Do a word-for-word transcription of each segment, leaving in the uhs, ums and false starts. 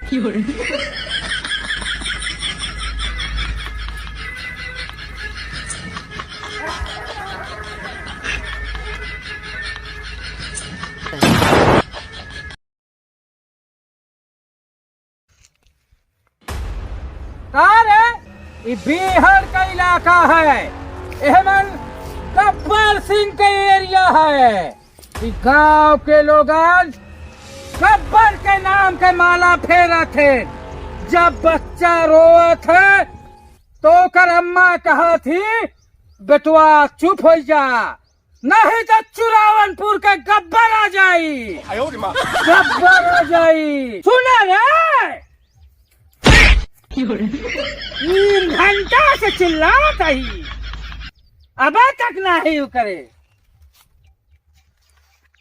का रे? ई बीहड़ का इलाका है, एहमन गब्बर सिंह के एरिया है। ई गांव के लोगन गब्बर के नाम के माला फेरत है। जब बच्चा रोवत है तो ओकर अम्मा कहत ही, "बेटवा चुप हो जा, नहीं तो चुरावनपुर के गब्बर आ जाई।" गब्बर आ जाई। सुना रे? तीन घंटा से चिल्लात ही, अबे तक नाही करे।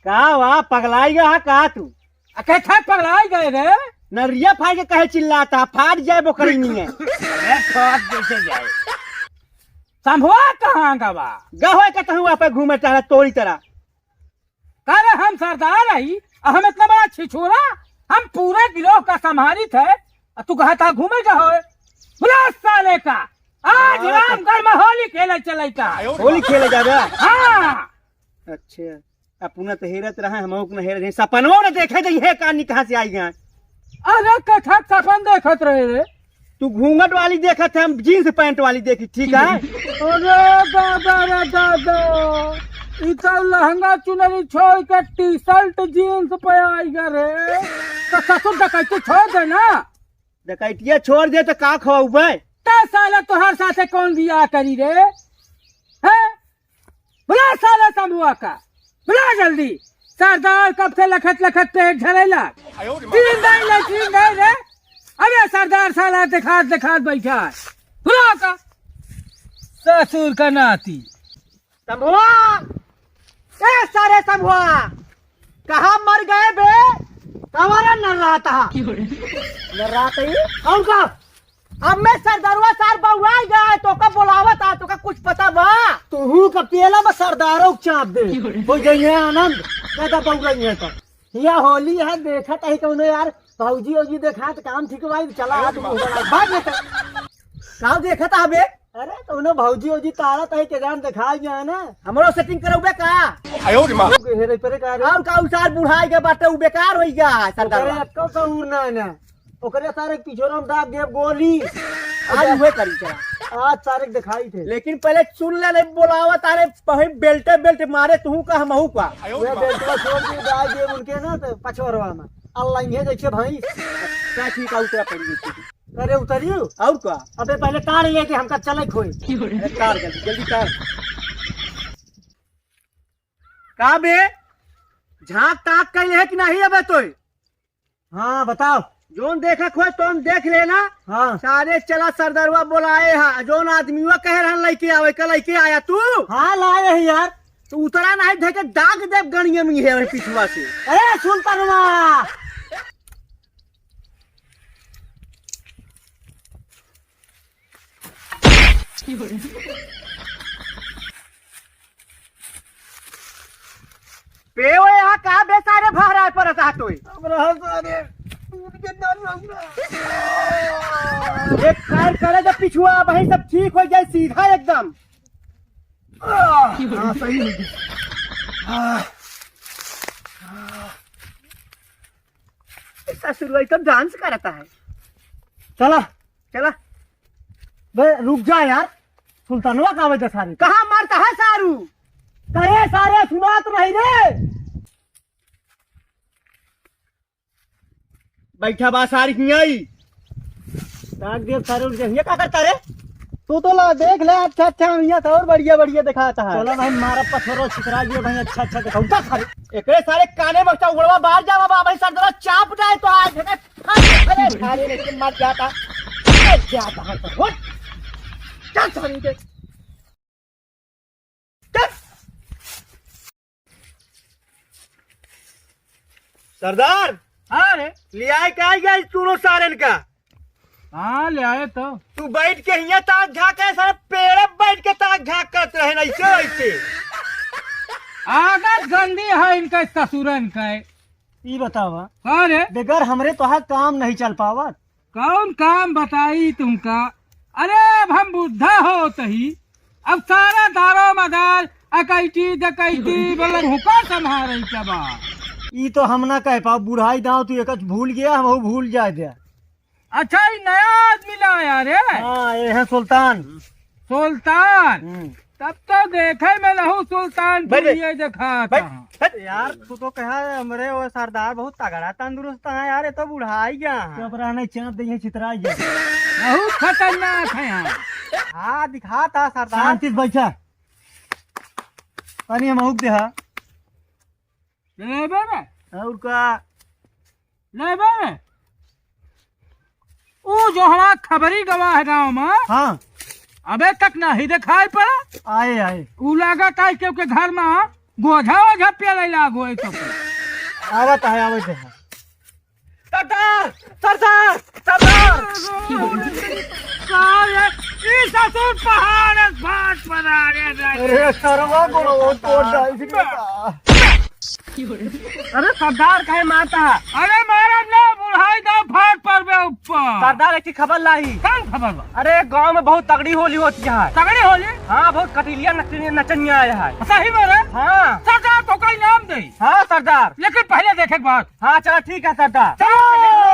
का वा, पगलाई गया है का तू? अके था पगलाई गए रे। नरिया फाड़ के कहे चिल्लाता, फाड़ जाए बोकरी नहीं है। अरे फाड़ जैसे जाए। संभवा कहाँ गवा? गहो के तहुआ पे घूमे टहले तोरी तरह। का रे, हम सरदार रही, हम इतना बड़ा छिछोरा, हम पूरे गिरोह का संभालित है, और तू कहा था घूमे गहो? बुला साले का, आज हाँ। रामगढ़ में होली खेले चले का। होली खेले जाबे? हाँ। अच्छा, अपना तो हेरत रहे, हम न हेरत रहे, सपनों न देखे जाई है, कानी कहाँ से आई गए? अरे कथक सपन देखत रहे रे। तू घूंघट वाली देखत है, हम जींस पैंट वाली देखी, ठीक है? अरे दादा रे दादा, ई तो लहंगा चुनरी छोड़ के टी शर्ट जींस पे आई गए रे। तो ससुर डकैती छोड़ दे ना। डकैतिया छोड़ दे तो का खवाऊबे? तो साला तोहर साथे कौन बियाह करी रे? हैं? बुला साला समूह का, बुला जल्दी। सरदार कब से लखत लखत पेट झरेला। तीन दिन ले, तीन दिन रे। अबे सरदार साला देखात देखात बैठा है। बुला का। ससुर का नाती। समूह, ए सारे समूह, कहाँ मर गए बे? कवारा नर्रात हा। नर्रात ही? और का? अब मैं सरदरवा सार बउआई गया है, तोका बोलावत आ, तोका कुछ पता बा? तुहू का पेला में सरदारों के चाप दे। हो जाइए आनंद, ज्यादा बउआई है तो। या होली है, देखत है कौनो यार, भौजी औजी देखा तो काम ठीक भाई, चला आज मुंह बना। भाग बेटा। का देखत है बे? अरे, कौनो भौजी औजी तारा तही के जान दिखाई गया ना। हमरो सेटिंग करौबे का? आयो रे माँ। लोग हेरे परे का रे? और का उसार बुढ़ाई के बाटे, उ बेकार होई गया है सरदार। अरे, अक्को का उड़ना है ना। ओकरे सारे के पिछोरा में दाब देब गोली। आज उहे करी चला। आज सारे के दिखाई थे। लेकिन पहले सुन ले, नहीं बोलावा तारे, पही बेल्टे बेल्ट मारे तू का हमहू का। वे बेल्टवा छोड़ के दाब देब उनके ना तो पछोरवा में। अल्लाह ये जैसे भाई। का ठीक है, उतरा पड़ी। अरे उतरियो। और का? अबे पहले तार लेके हमका चले खोए। अरे तार जल्दी, जल्दी तार। का बे? झांक ताक कैले है कि नहीं अबे तोय? हाँ, बताओ। जोन देखे खोए तोन देख लेना। हाँ। सारे चला सरदरवा बोलाए हा। जोन आदमीवा कहे रहन लइके आवे, का लइके आया तू? हाँ, लाए ही यार। तो उतरा नहीं धके दाग देब गणिया में है पिछुआ से। अरे सुल्तानवा। पेओ यहाँ का बेसारे भहराए परत हा तोय? हमरा सारे उनके डर लग रहा। एक काम करे जब पिछुआ वही सब ठीक हो जाए सीधा एकदम। आह, हाँ, सही हो गया। आह, आह। ससुर भाई तो डांस करता है। चला। चला। बे, रुक जा यार। सुल्तानवा का वजह सारे। कहाँ मरता है सारू? करे सारे, सुनात नहीं रे। बैठा बा सारी हियाई। ताक देख सारे उठ गए। ये का करता रे? तू तो ला देख ले, अच्छा अच्छा, हम यहाँ से और बढ़िया बढ़िया दिखाता है। चलो भाई, मारा पत्थरों छितरा दिए भाई, अच्छा अच्छा दिखाओ। उठा सारे। एकरे सारे काने में अच्छा उड़वा बाहर जावा बा भाई, सरदरा चाप जाए तो आज हमें अरे सारे लेके मर जाता। मर जाता है तो उठ। चल सारे के। चल। सरदार। हाँ रे। ले आए का गया तूनो सारन का? हाँ, ले आए तो। तू बैठ के हियाँ ताक झाँके, सारे पेड़े बैठ के ताक झाँक करत रहे ना, ऐसे, ऐसे। आदत गंदी है इनके ससुरन के। ई बतावा। हाँ रे। बगैर हमरे तोहार काम नहीं चल पावत। कौन काम बताई तुमका? अरे, अब हम बुढ़ा होत ही, अब सारा दारो मदार, अकैती, डकैती, मतलब, हुका संभारे के बा। ई तो हम ना कह पाओ, बुढ़ाई दाव तू एक भूल गया, हम भूल जाए दे। अच्छा, ई नया आदमी लाया रे। हाँ, ये है सुल्तान। सुल्तान? हम्म। तब तो देखे में लहू सुल्तान बैठ, बैठ। चुड़िए देखात बैठ, है। बैठ। यार, तू तो कहा हमरे वो सरदार बहुत तगड़ा तंदुरुस्त है यार, ये तो बुढ़ाई गया है। चुप रहा, नहीं चाप देंगे, चितराई गया। बहुत खतरनाक है यार। हाँ, दिखाता सरदार। शांति से बैठा। पानी हम आउक दे हा। लेबे रे। और का? लेबे रे। ऊ जो हमार खबरी गवाह है गाँव में, हाँ। अबे तक नाही देखाई पड़ा। आए, आए। ऊ लागत है क्योंकि घर में गोझा ओझा पेले लागो है तो। आवत है, आवत है। सरदार, सरदार, सरदार। साले, ई ससुर पहाड़ फाट पर आ रे। अरे सरवा को वो तोड़ डाल दी बेटा। अरे सरदार काहे मारता? अरे मारब ना, बुढ़ाई दा फाट पर बे ऊपर। सरदार एक ठे खबर लाही। कौन खबर बा? अरे गांव में बहुत तगड़ी होली होती है। तगड़ी होली? हाँ, बहुत कटिलिया नचनिया, नचनिया आया है। सही में रे? हाँ। सरदार तो कोई नाम दे। हाँ सरदार। लेकिन पहले देखे के बाद। हाँ, चला ठीक है सरदार। चलो।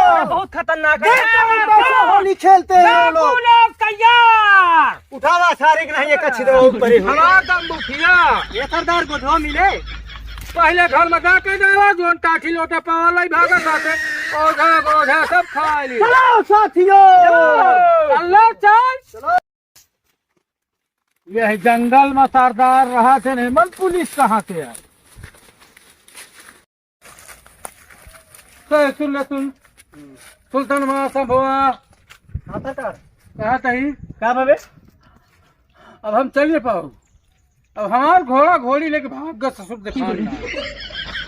अरे, बहुत खतरनाक है। देखो, कैसे होली खेलते हैं ये लोग। तैयार। उठावा सारे के नहीं, एक अच्छी तरह ऊपर ही हो। हमारा दम मुखिया। ये सरदार गोधवा मिले। पहले घर में जाके जावा, जोन टाठी लोटा पावा लाई भागा खाते। ओझा, गोझा सब खा ली। चलो साथियों। चलो। अल्लाह चल। चलो। यह जंगल में सरदार रहा थे, नहीं मन पुलिस कहाँ से आए? तो सुन ले, सुन। सुल्तान वहाँ सब हुआ। हाँ, सरकार। कहाँ तही? का बाबे? अब हम चल नहीं पाओ। अब हमार घोड़ा घोड़ी लेके भाग गए ससुर दिखा रहा है।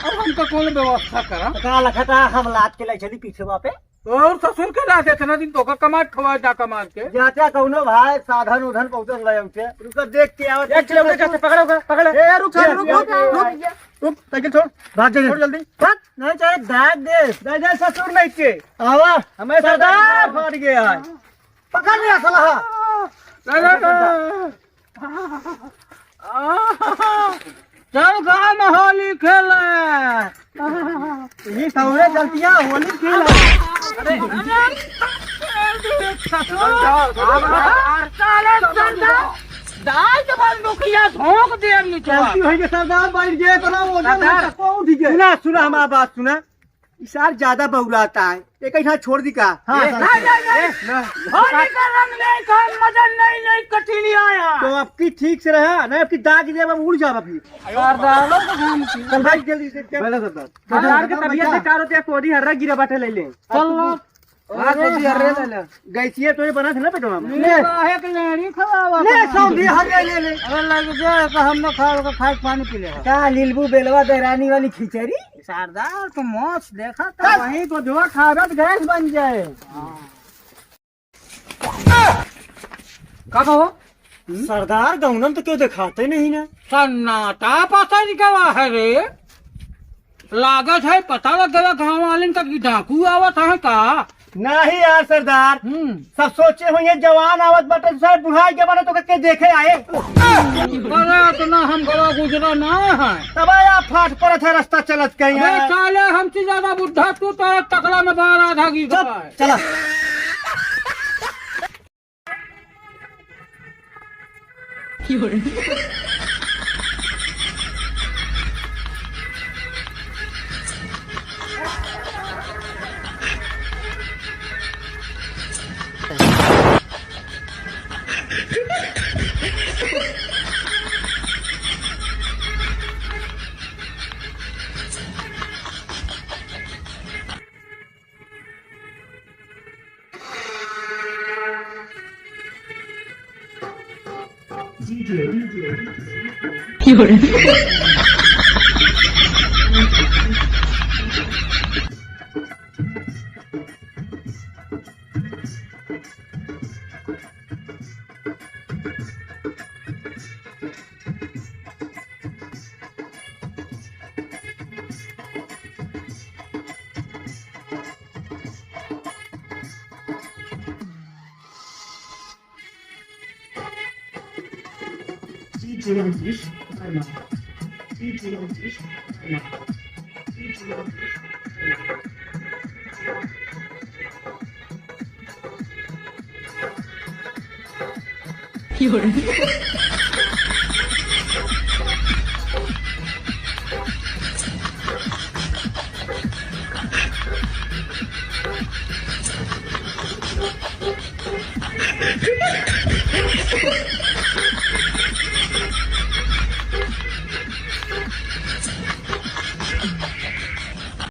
अब हमका कौन व्यवस्था करा? का लखता हम लाद के ले चली पीछे वहाँ पे। और ससुर के लाद इतना दिन तो ओकर कमात खवाए जा कमात के। जाते कौनो भाई साधन उधन पहुँचल रहे उठे। रुको देख के आओ। एक किलोमीटर कैसे पकड़ोगा? पकड़ो। ए, रुक, रुक, रुक, रुक, रुक। रुक, साइकिल छोड़। भाग जा, छोड़ जल्दी। भाग। नहीं चाहे दाग दे। नहीं, नहीं, ससुर नहीं के। आवा। हमें सरदार। सरदार फाट गया है। पकड़ लिया साला। नहीं, नहीं, नहीं। चल गाँव में होली खेले। ये सौरे चलतिया होली खेले। अरे, साले सरदार, दाई के बाद मुखिया झोंक दे नीचे। गलती होई के सरदार बैठ गए, इतना वजन है, सरदार, चक्को उठ गए। सुना, सुना, हमार बात सुना। ई सार ज्यादा बौलाता है, एक ऐसा छोड़ दी का? हाँ, ए, सर। नहीं, नहीं, नहीं। ए, ना। होली का रंग नहीं खान, मजा नहीं, नहीं कटिलिया आया। तो आपकी ठीक से रहा, नहीं आपकी दाग दे, अब उड़ जाओ अभी। सरदारों को हम चल भाई, जल्दी से चल। पहले सरदार। सरदार के तबीयत बेकार होती है, कोडी हर्रा गिरा बाटे ले ले। चल लो। हाँ, अरे कोडी हर्रे हाँ। ले ले। गैसिया तो ये बना था ना पेटवा में। ले, काहे के लेनी खवावा ले, था? सौंधी हर्रे ले ले। अरे लग जाए तो हम लोग खा, खा के पानी पी ले। का लीलबू बेलवा दे रानी वाली खिचड़ी? सरदार तो मौत देखा था, चल। वहीं को जो खाबे तो गैस बन जाए। हाँ। का कहो? सरदार गौनम तो क्यों दिखाते नहीं ना? सन्नाटा पसर गवा है रे। लागत है पता लग गया गाँव वाले का कि डाकू आवत है का? नहीं यार सरदार, हम्म। सब सोचे हुए ये जवान आवत बाटे, शायद बुढ़ाई के बारे तो के देखे आए। अरे इतना हम बड़ा गुजरा ना है। तब आया फाट परत है रास्ता चलत कहीं अबे आए। साले हमसे ज्यादा बुढ़ा तू तो एक टकला में बाहर आधा की चुप, है। चला। जगदीश वर्मा, श्री जगदीश वर्मा, श्री जगदीश वर्मा।